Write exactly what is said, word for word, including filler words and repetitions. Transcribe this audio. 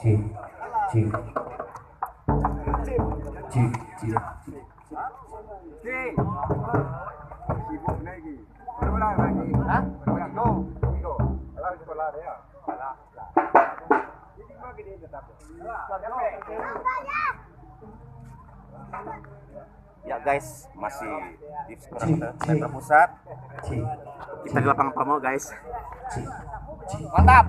Cik, cik. Cik, cik, cik. Ya guys, masih di sekolah kita, Pusat. Kita di lapangan Pamuk, guys. Mantap.